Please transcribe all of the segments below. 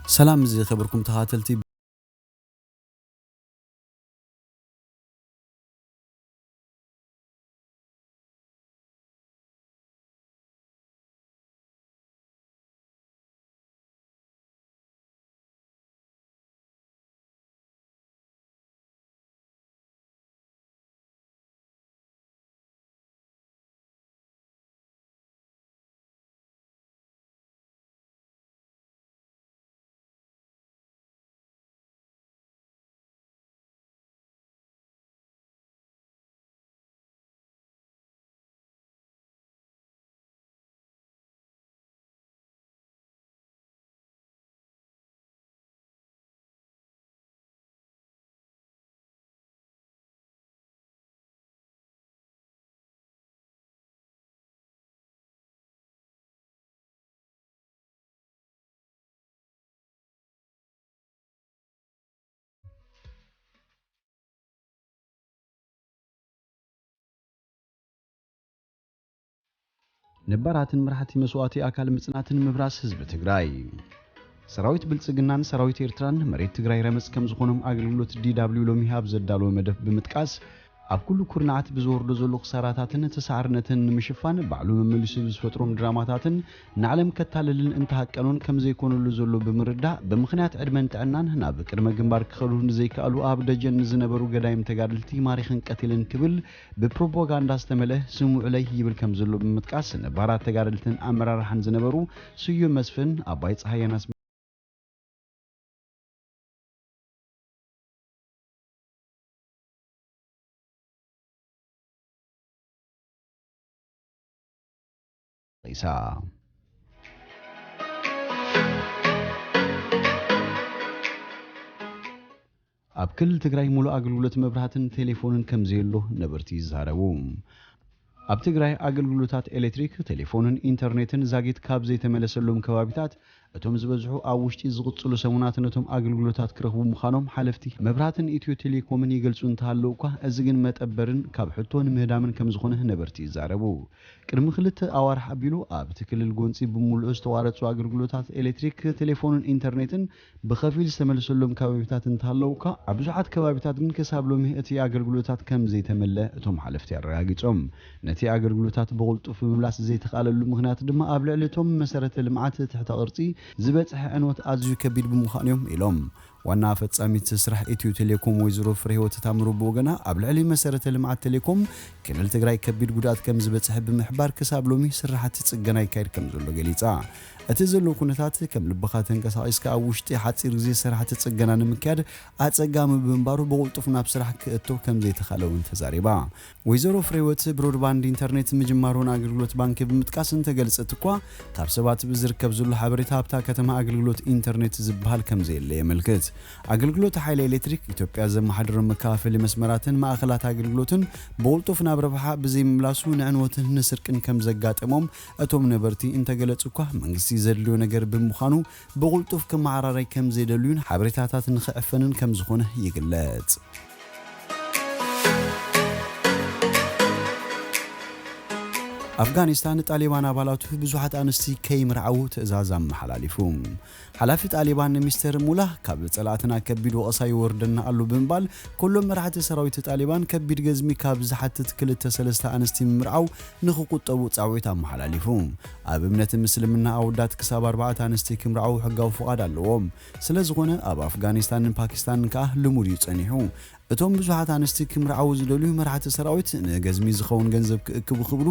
ሰላም ዝኸበርኩም ተኸታተልቲ። ነባራትን መራሕቲ መስዋእቲ ኣካል ምጽናትን ምብራስ ህዝቢ ትግራይ። ሰራዊት ብልጽግናን ሰራዊት ኤርትራን መሬት ትግራይ ረመጽ ከም ዝኾኖም ኣገልግሎት ዲ ደብሊው ሎሚ ኣብ ዘዳለወ መደብ ብምጥቃስ፣ ኣብ ኩሉ ኩርናዓት ብዝወርዶ ዘሎ ክሳራታትን ተሳዕርነትን ንምሽፋን ባዕሉ መመሊሱ ብዝፈጥሮም ድራማታትን ንዓለም ከታልልን እንተሃቀኖን ከም ዘይኮነሉ ዘሎ ብምርዳእ፣ ብምኽንያት ዕድመን ጥዕናን ናብ ቅድመ ግንባር ክኸዱ ንዘይከኣሉ ኣብ ደጀን ንዝነበሩ ገዳይም ተጋደልቲ ማሪኽን ቀቲልን ክብል ብፕሮፓጋንዳ ዝተመልአ ስምዑለይ ይብል ከም ዘሎ ብምጥቃስ፣ ነባራት ተጋደልትን ኣመራርሓን ዝነበሩ ስዩም መስፍን፣ ኣባይ ፀሃየን ኣስመ- ሬሳ። ኣብ ክልል ትግራይ ሙሉእ ኣገልግሎት መብራህትን ቴሌፎንን ከም ዘየሎ ነበርቲ ይዛረቡ። ኣብ ትግራይ ኣገልግሎታት ኤሌክትሪክ፣ ቴሌፎንን ኢንተርኔትን ዛጊት ካብ ዘይተመለሰሎም ከባቢታት፣ እቶም ዝበዝሑ ኣብ ውሽጢ ዝቕጽሉ ሰሙናት ነቶም ኣገልግሎታት ክረኽቡ ምዃኖም ሓለፍቲ መብራህትን ኢትዮ ቴሌኮምን ይገልጹ እንተሃለዉ እኳ፣ እዚ ግን መጠበርን ካብ ሕቶ ንምህዳምን ከም ዝኾነ ነበርቲ ይዛረቡ። ቅድሚ ክልተ ኣዋርሕ ኣቢሉ ኣብቲ ክልል ጎንጺ ብምሉኡ ዝተቋረጹ ኣገልግሎታት ኤሌክትሪክ፣ ቴሌፎንን ኢንተርኔትን ብኸፊል ዝተመልሰሎም ከባቢታት እንተሃለዉ እኳ፣ ኣብ ብዙሓት ከባቢታት ግን ክሳብ ሎሚ እቲ ኣገልግሎታት ከም ዘይተመልአ እቶም ሓለፍቲ ኣረጋጊጾም። ነቲ ኣገልግሎታት ብቕልጡፍ ምምላስ ዘይተኻእለሉ ምኽንያት ድማ ኣብ ልዕሊ እቶም መሰረተ ልምዓት ትሕተ ቅርጺ ዝበጽሐ ዕንወት ኣዝዩ ከቢድ ብምዃኑ እዮም ኢሎም። ዋና ፈጻሚት ስራሕ ኢትዮ ቴሌኮም ወይዘሮ ፍሬህይወት ታምሩ ብወገና፣ ኣብ ልዕሊ መሰረተ ልምዓት ቴሌኮም ክልል ትግራይ ከቢድ ጉድኣት ከም ዝበጽሐ ብምሕባር፣ ክሳብ ሎሚ ስራሕቲ ጽገና ይካየድ ከም ዘሎ ገሊጻ። እቲ ዘሎ ኩነታት ከም ልብኻ ተንቀሳቒስካ ኣብ ውሽጢ ሓጺር ግዜ ስራሕቲ ጽገና ንምክያድ ኣጸጋሚ ብምንባሩ፣ ብቕልጡፍ ናብ ስራሕ ክእቶ ከም ዘይተኻእለ እውን ተዛሪባ። ወይዘሮ ፍሬህይወት፣ ብሮድባንድ ኢንተርኔት ምጅማሩን ኣገልግሎት ባንኪ ብምጥቃስ እንተገልጸት እኳ፣ ካብ ሰባት ብዝርከብ ዘሎ ሓበሬታ ኣብታ ከተማ ኣገልግሎት ኢንተርኔት ዝበሃል ከም ዘየለ የመልክት። ኣገልግሎት ሓይሊ ኤሌክትሪክ ኢትዮጵያ ዘመሓድሮም መከፋፈሊ መስመራትን ማእኸላት ኣገልግሎትን ብቕልጡፍ ናብ ረብሓ ብዘይምምላሱ ንዕንወትን ንስርቅን ከም ዘጋጠሞም እቶም ነበርቲ እንተገለጹ እኳ፣ መንግስቲ ዘድልዮ ነገር ብምዃኑ ብቕልጡፍ ክመዓራረይ ከም ዘይደልዩን ሓበሬታታት ንኽዕፈንን ከም ዝኾነ ይግለጽ። ኣፍጋኒስታን፣ ጣሊባን ኣባላቱ ብዙሓት ኣንስቲ ከይምርዓዉ ትእዛዝ ኣመሓላሊፉ። ሓላፊ ጣሊባን ሚስተር ሙላህ፣ ካብ ጸላእትና ከቢድ ወቐሳ ይወርደና ኣሎ ብምባል፣ ኩሎም መራሕቲ ሰራዊት ጣሊባን ከቢድ ገዝሚ ካብ ዝሓትት ክልተ ሰለስተ ኣንስቲ ምምርዓው ንኽቁጠቡ ጻውዒት ኣመሓላሊፉ። ኣብ እምነት ምስልምና፣ ኣወዳት ክሳብ ኣርባዕተ ኣንስቲ ክምርዓው ሕጋዊ ፍቓድ ኣለዎም። ስለ ዝኾነ፣ ኣብ ኣፍጋኒስታንን ፓኪስታንን ከኣ ልሙድ እዩ ጸኒሑ። እቶም ብዙሓት ኣንስቲ ክምርዓዉ ዝደልዩ መራሕቲ ሰራዊት፣ ንገዝሚ ዝኸውን ገንዘብ ክእክቡ ክብሉ፣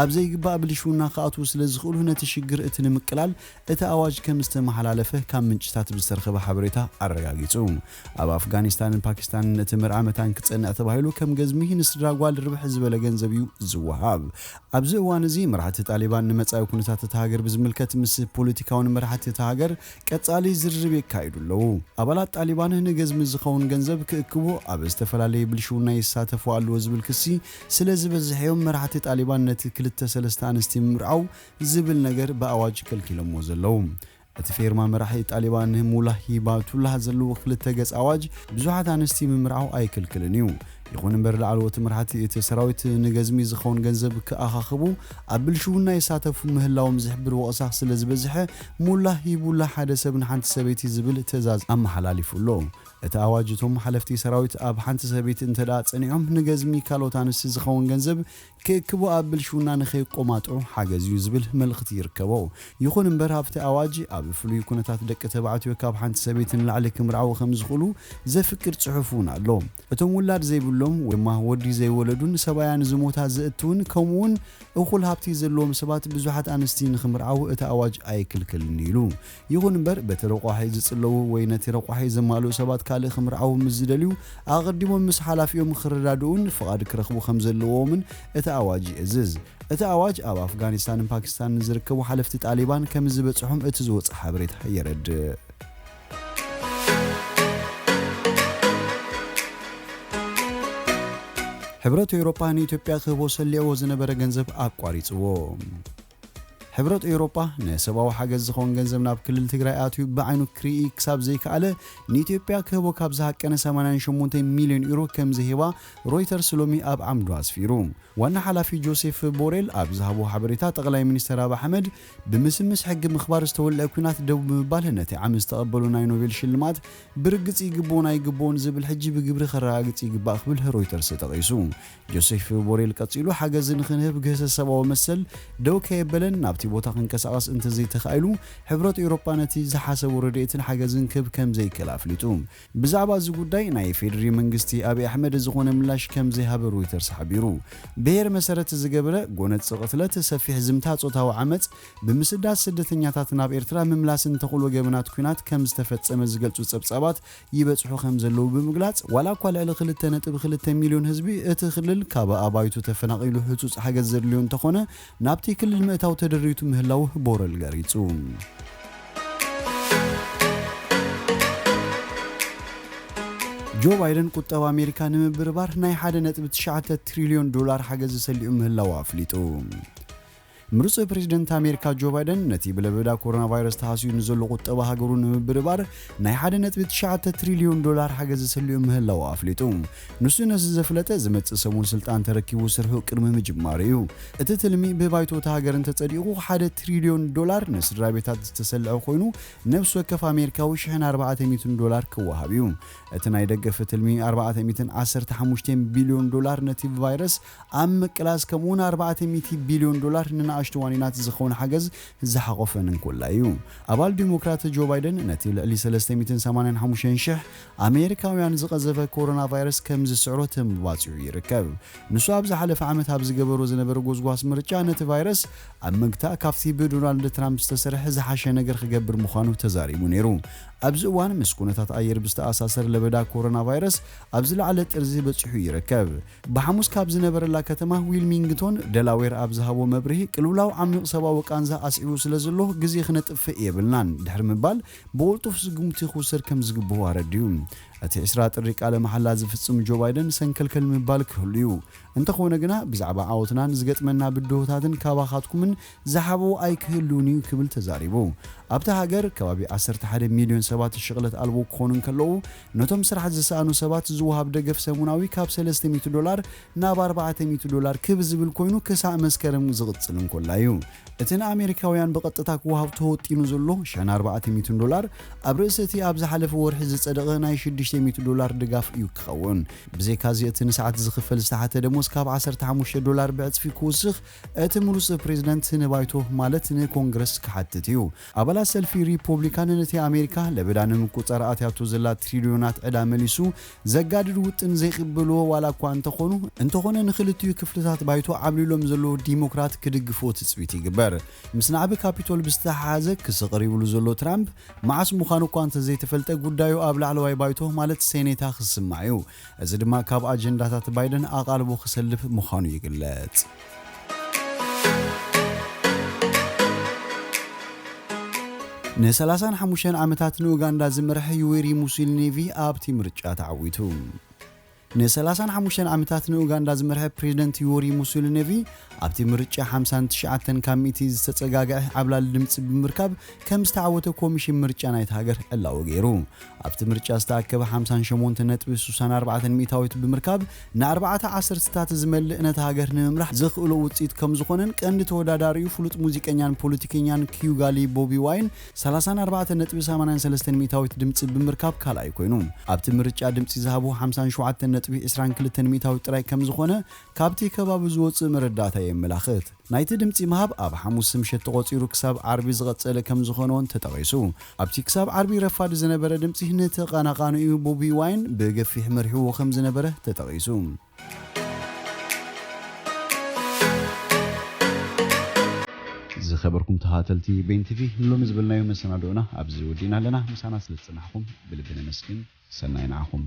ኣብ ዘይግባእ ብልሽውና ክኣትዉ ስለ ዝኽእሉ፣ ነቲ ሽግር እቲ ንምቅላል እቲ ኣዋጅ ከም ዝተመሓላለፈ ካብ ምንጭታት ብዝተረኸበ ሓበሬታ ኣረጋጊጹ። ኣብ ኣፍጋኒስታንን ፓኪስታንን እቲ መርዓ መታን ክጸንዕ ተባሂሉ፣ ከም ገዝሚ ንስድራ ጓል ርብሕ ዝበለ ገንዘብ እዩ ዝወሃብ። ኣብዚ እዋን እዚ፣ መራሕቲ ጣሊባን ንመጻኢ ኩነታት እታ ሃገር ብዝምልከት ምስ ፖለቲካውን መራሕቲ እታ ሃገር ቀጻሊ ዝርርብ የካይዱ ኣለዉ። ኣባላት ጣሊባን ንገዝሚ ዝኸውን ገንዘብ ክእክቡ ኣብ ዝተፈላለየ ብልሽውና ይሳተፉ ኣለዎ ዝብል ክሲ ስለ ዝበዝሐ እዮም መራሕቲ ጣሊባን ነቲ ክልተ ሰለስተ ኣንስቲ ምምርዓው ዝብል ነገር ብኣዋጅ ከልኪሎምዎ ዘለዉ። እቲ ፌርማ መራሒ ጣሊባን ሙላህ ሂባቱላህ ዘለዎ ክልተ ገጽ ኣዋጅ ብዙሓት ኣንስቲ ምምርዓው ኣይክልክልን እዩ። ይኹን እምበር፣ ላዕለዎት መራሕቲ እቲ ሰራዊት ንገዝሚ ዝኸውን ገንዘብ ክኣኻኽቡ ኣብ ብልሽውና ይሳተፉ ምህላዎም ዝሕብር ወቐሳ ስለ ዝበዝሐ፣ ሙላ ሂቡላ ሓደ ሰብ ንሓንቲ ሰበይቲ ዝብል ትእዛዝ ኣመሓላሊፉ ኣሎ። እቲ ኣዋጅ፣ እቶም ሓለፍቲ ሰራዊት ኣብ ሓንቲ ሰበይቲ እንተ ደኣ ጸኒዖም፣ ንገዝሚ ካልኦት ኣንስቲ ዝኸውን ገንዘብ ክእክቡ ኣብ ብልሽውና ንኸይቆማጥዑ ሓገዝ እዩ ዝብል መልእኽቲ ይርከቦ። ይኹን እምበር፣ ኣብቲ ኣዋጅ ኣብ ፍሉይ ኩነታት ደቂ ተባዕትዮ ካብ ሓንቲ ሰበይቲ ንላዕሊ ክምርዓዉ ከም ዝኽእሉ ዘፍቅድ ጽሑፍ እውን ኣሎ። እቶም ውላድ ዘይብሎም ወይ ድማ ወዲ ዘይወለዱን ሰብኣያን ዝሞታ ዘእትውን ከምኡውን እኹል ሃብቲ ዘለዎም ሰባት ብዙሓት ኣንስቲ ንኽምርዓዉ እቲ ኣዋጅ ኣይክልክልን ኢሉ። ይኹን እምበር፣ በቲ ረቋሒ ዝጽለዉ ወይ ነቲ ረቋሒ ዘማልኡ ሰባት ካልእ ክምርዓዉ ምስ ዝደልዩ፣ ኣቐዲሞም ምስ ሓላፊኦም ክረዳድኡን ፍቓድ ክረኽቡ ከም ዘለዎምን እቲ ኣዋጅ ይእዝዝ። እቲ ኣዋጅ ኣብ ኣፍጋኒስታንን ፓኪስታንን ዝርከቡ ሓለፍቲ ጣሊባን ከም ዝበጽሖም እቲ ዝወጸ ሓበሬታ የረድእ። ሕብረት ኤውሮጳ ንኢትዮጵያ ክህቦ ሰሊዕዎ ዝነበረ ገንዘብ ኣቋሪጽዎ። ሕብረት ኤውሮጳ ንሰብኣዊ ሓገዝ ዝኸውን ገንዘብ ናብ ክልል ትግራይ ኣትዩ ብዓይኑ ክርኢ ክሳብ ዘይከኣለ፣ ንኢትዮጵያ ክህቦ ካብ ዝሃቀነ ሰማንያን ሸሞንተ ሚልዮን ዩሮ ከም ዝህባ ሮይተርስ ሎሚ ኣብ ዓምዱ ኣስፊሩ። ዋና ሓላፊ ጆሴፍ ቦሬል ኣብ ዝሃቦ ሓበሬታ፣ ጠቕላይ ሚኒስትር ኣብይ ኣሕመድ ብምስምስ ሕጊ ምኽባር ዝተወልዐ ኲናት ደው ብምባል ነቲ ዓሚ ዝተቐበሎ ናይ ኖቤል ሽልማት ብርግጽ ይግብኦን ኣይግብኦን ዝብል ሕጂ ብግብሪ ከረጋግጽ ይግባእ ክብል ሮይተርስ ጠቒሱ። ጆሴፍ ቦሬል ቀጺሉ፣ ሓገዝ ንኽንህብ ግህሰ ሰብኣዊ መሰል ደው ከየበለን ናብቲ ቦታ ክንቀሳቐስ እንተዘይተኻኢሉ፣ ሕብረት ኤውሮጳ ነቲ ዝሓሰቦ ረድኤትን ሓገዝን ክህብ ከም ዘይክእል ኣፍሊጡ። ብዛዕባ እዚ ጉዳይ ናይ ፌዴሪ መንግስቲ ኣብይ ኣሕመድ ዝኾነ ምላሽ ከም ዘይሃበ ሮይተርስ ሓቢሩ። ብሄር መሰረት ዝገበረ ጎነጽ ቅትለት፣ ሰፊሕ ዝምታ፣ ጾታዊ ዓመጽ፣ ብምስዳድ ስደተኛታት ናብ ኤርትራ፣ ምምላስን ተኽእሎ ገበናት ኲናት ከም ዝተፈጸመ ዝገልጹ ጸብጻባት ይበጽሑ ከም ዘለዉ ብምግላጽ፣ ዋላ እኳ ልዕሊ ክልተ ነጥቢ ክልተ ሚልዮን ህዝቢ እቲ ክልል ካብ ኣባይቱ ተፈናቒሉ ህጹጽ ሓገዝ ዘድልዮ እንተኾነ፣ ናብቲ ክልል ምእታው ተደሪቱ ምህላው ቦረል ገሪጹ። ጆ ባይደን ቁጠባ ኣሜሪካ ንምብርባር ናይ ሓደ ነጥቢ ትሽዓተ ትሪልዮን ዶላር ሓገዝ ዝሰሊዑ ምህላው ኣፍሊጡ። ምሩጽ ፕሬዚደንት ኣሜሪካ ጆ ባይደን ነቲ ብለበዳ ኮሮና ቫይረስ ተሃስዩ ንዘሎ ቁጠባ ሃገሩ ንምብርባር ናይ ሓደ ነጥቢ ትሽዓተ ትሪልዮን ዶላር ሓገዝ ዝሰሊዑ ምህላው ኣፍሊጡ። ንሱ ነዚ ዘፍለጠ ዝመጽእ ሰሙን ስልጣን ተረኪቡ ስርሑ ቅድሚ ምጅማሩ እዩ። እቲ ትልሚ ብባይቶ እታ ሃገር እንተጸዲቑ ሓደ ትሪልዮን ዶላር ንስድራ ቤታት ዝተሰልዐ ኮይኑ፣ ነፍሲ ወከፍ ኣሜሪካዊ ሽሕን ኣርባዕተ ሚእትን ዶላር ክወሃብ እዩ። እቲ ናይ ደገፍ ትልሚ ኣርባዕተ ሚእትን ዓሰርተ ሓሙሽተ ቢልዮን ዶላር ነቲ ቫይረስ ኣብ ምቅላስ፣ ከምኡውን ኣርባዕተ ሚእቲ ቢልዮን ዶላር ንንኣሽቱ ዋኒናት ዝኸውን ሓገዝ ዝሓቖፈን እንኮላ እዩ። ኣባል ዲሞክራት ጆ ባይደን ነቲ ልዕሊ ሰለስተ ሚእትን ሰማንያን ሓሙሽተን ሽሕ ኣሜሪካውያን ዝቐዘፈ ኮሮና ቫይረስ ከም ዝስዕሮ ተምባጺዑ ይርከብ። ንሱ ኣብ ዝሓለፈ ዓመት ኣብ ዝገበሮ ዝነበረ ጎስጓስ ምርጫ ነቲ ቫይረስ ኣብ ምግታእ ካብቲ ብዶናልድ ትራምፕ ዝተሰርሐ ዝሓሸ ነገር ክገብር ምዃኑ ተዛሪቡ ነይሩ። ኣብዚ እዋን ምስ ኩነታት ኣየር ብዝተኣሳሰር ለበዳ ኮሮና ቫይረስ ኣብ ዝለዓለ ጥርዚ በጺሑ ይርከብ። ብሓሙስ ካብ ዝነበረላ ከተማ ዊልሚንግቶን ደላዌር ኣብ ዝሃቦ መብርሂ፣ ቅልውላው ዓሚቕ ሰብኣዊ ቃንዛ ኣስዒቡ ስለ ዘሎ ግዜ ክነጥፍእ የብልናን ድሕሪ ምባል፣ ብቕልጡፍ ስጉምቲ ክውሰድ ከም ዝግብኦ ኣረዲኡ። እቲ ዕስራ ጥሪ ቃለ መሓላ ዝፍጽም ጆ ባይደን ሰንከልከል ምባል ክህሉ እዩ። እንተኾነ ግና፣ ብዛዕባ ዓወትናን ዝገጥመና ብድሆታትን ካባኻትኩምን ዝሓብኦ ኣይክህልውን እዩ ክብል ተዛሪቡ። ኣብታ ሃገር ከባቢ ዓሰርተ ሓደ ሚልዮን ሰባት ሽቕለት ኣልቦ ክኾኑ እንከለዉ፣ ነቶም ስራሕ ዝሰኣኑ ሰባት ዝወሃብ ደገፍ ሰሙናዊ ካብ ሰለስተ ሚእቲ ዶላር ናብ ኣርባዕተ ሚእቲ ዶላር ክብ ዝብል ኮይኑ፣ ክሳዕ መስከረም ዝቕጽል እንኮላ እዩ። እቲ ንኣሜሪካውያን ብቐጥታ ክወሃብ ተወጢኑ ዘሎ ሽሕን ኣርባዕተ ሚእትን ዶላር፣ ኣብ ርእሲ እቲ ኣብ ዝሓለፈ ወርሒ ዝጸደቐ ናይ ሽዱሽተ ሚእቲ ዶላር ድጋፍ እዩ ክኸውን። ብዘይካዚ፣ እቲ ንሰዓት ዝኽፈል ዝተሓተ ደሞዝ ካብ ዓሰርተ ሓሙሽተ ዶላር ብዕጽፊ ክውስኽ እቲ ምሩጽ ፕሬዝደንት ንባይቶ፣ ማለት ንኮንግረስ፣ ክሓትት እዩ። ኣባላት ሰልፊ ሪፖብሊካን ነቲ ኣሜሪካ ለበዳ ንምቁጻር ኣትያቶ ዘላ ትሪልዮናት ዕዳ መሊሱ ዘጋድድ ውጥን ዘይቅበልዎ ዋላ እኳ እንተኾኑ፣ እንተኾነ ንክልቲኡ ክፍልታት ባይቶ ዓብሊሎም ዘለዉ ዲሞክራት ክድግፍዎ ትጽቢት ይግበር። ምስ ናዕቢ ካፒቶል ብዝተሓሓዘ ክሲ ቀሪብሉ ዘሎ ትራምፕ፣ መዓስ ምዃኑ እኳ እንተዘይተፈልጠ፣ ጉዳዩ ኣብ ላዕለዋይ ባይቶ፣ ማለት ሴኔታ፣ ክስማዕ እዩ። እዚ ድማ ካብ ኣጀንዳታት ባይደን ኣቓልቦ ክሰልፍ ምዃኑ ይግለጽ። ንሰላሳን ሓሙሽተን ዓመታት ንኡጋንዳ ዝመርሐ ዩዌሪ ሙሴቬኒ ኣብቲ ምርጫ ተዓዊቱ። ንሰላሳን ሓሙሽተን ዓመታት ንኡጋንዳ ዝመርሐ ፕሬዝደንት ዩዌሪ ሙሴቬኒ ኣብቲ ምርጫ ሓምሳን ትሽዓተን ካብ ሚእቲ ዝተጸጋግዐ ዓብላሊ ድምጺ ብምርካብ ከም ዝተዓወተ ኮሚሽን ምርጫ ናይቲ ሃገር ዕላዊ ገይሩ። ኣብቲ ምርጫ ዝተኣከበ ሓምሳን ሸሞንተ ነጥቢ ስሳን ኣርባዕተን ሚእታዊት ብምርካብ ንኣርባዕተ ዓሰርተታት ዝመልእ ነቲ ሃገር ንምምራሕ ዘኽእሎ ውጽኢት ከም ዝኾነን ቀንዲ ተወዳዳሪኡ ፍሉጥ ሙዚቀኛን ፖለቲከኛን ኪዩጋሊ ቦቢ ዋይን ሰላሳን ኣርባዕተ ነጥቢ ሰማንያን ሰለስተን ሚእታዊት ድምጺ ብምርካብ ካልኣይ ኮይኑ ኣብቲ ምርጫ ድምጺ ዝሃቡ ሓምሳን ሸውዓተን ነጥቢ ዕስራን ክልተን ሚእታዊት ጥራይ ከም ዝኾነ ካብቲ ከባቢ ዝወጽእ መረዳእታ የመላኽት። ናይቲ ድምጺ ምሃብ ኣብ ሓሙስ ምሸት ተቖጺሩ ክሳብ ዓርቢ ዝቐጸለ ከም ዝኾነ እውን ተጠቒሱ። ኣብቲ ክሳብ ዓርቢ ረፋድ ዝነበረ ድምጺ ንተቐናቓኒኡ ቦቢ ዋይን ብገፊሕ መሪሕዎ ከም ዝነበረ ተጠቒሱ። ዝኸበርኩም ተኸታተልቲ ቤን ቲቪ ንሎሚ ዝበልናዮ መሰናዶና ኣብዚ ወዲእና ኣለና። ምሳና ስለ ዝጸናሕኩም ብልቢ ነመስግን። ሰናይ ንዓኹም።